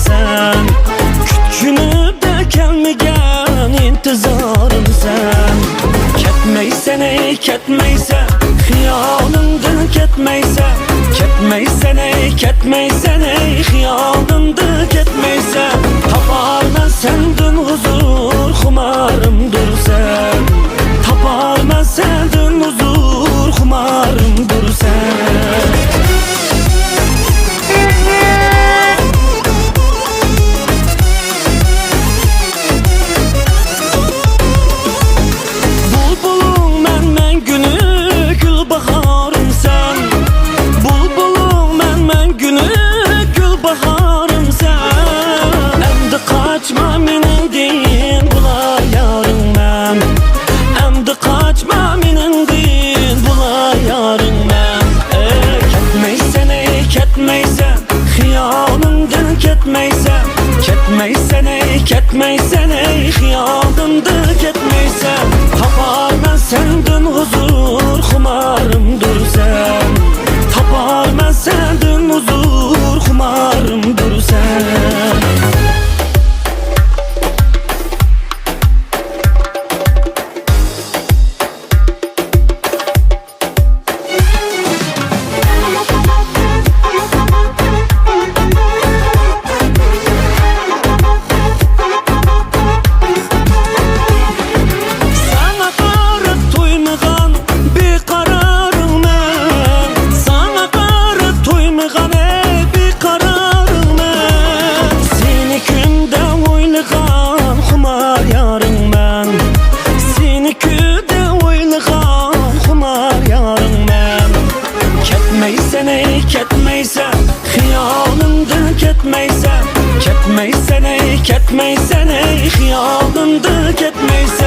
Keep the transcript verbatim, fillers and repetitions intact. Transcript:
سەن كۈتكىنىمدە كەلمىگەن ئىنتىزارىم سەن. كەتمەيسەن، ئەي، كەتمەيسەن، خىيالىمدىن كەتمەيسەن. كەتمەيسەن، ئەي، كەتمەيسەن، ئەي، خىيالىمدىن كەتمەيسەن. تاپارمەن سەندىن ھۇزۇر، خۇمارىمدۇر سەن. تاپارمەن سەندىن ھۇزۇر، خۇمارىمدۇر سەن. بۇلبۇلۇڭ مەن مەڭگۈلۈك گۈل باھارىم سەن. بۇلبۇلۇڭ مەن مەڭگۈلۈك گۈل باھارىم سەن. ئەمدى قاچما مېنىڭدىن بۇلا يارىڭ مەن. ئەمدى قاچما مېنىڭدىن بۇلا يارىڭ مەن. ئەي، كەتمەيسەن، ئەي، كەتمەيسەن، خىيالىمدىن كەتمەيسەن. كەتمەيسەن، ئەي، كەتمەيسەن، ئەي، خىيالىمدىن كەتمەيسەن. تاپارمەن سەندىن ھۇزۇر، خۇمارىمدۇر سەن. تاپارمەن سەندىن ھۇزۇر، خۇمارىمدۇر سەن. ساڭا قاراپ تويمىغان بىقارارىڭ مەن. ساڭا قاراپ تويمىغان، ئەي، بىقارارىڭ مەن. سېنى كۈندە ئويلىغان خۇمار يارىڭ مەن. سېنى كۈندە ئويلىغان خۇمار يارىڭ مەن. كەتمەيسەن، ئەي، كەتمەيسەن، خىيالىمدىن كەتمەيسەن. كەتمەيسەن، ئەي، كەتمەيسەن، ئەي، خىيالىمدىن كەتمەيسەن.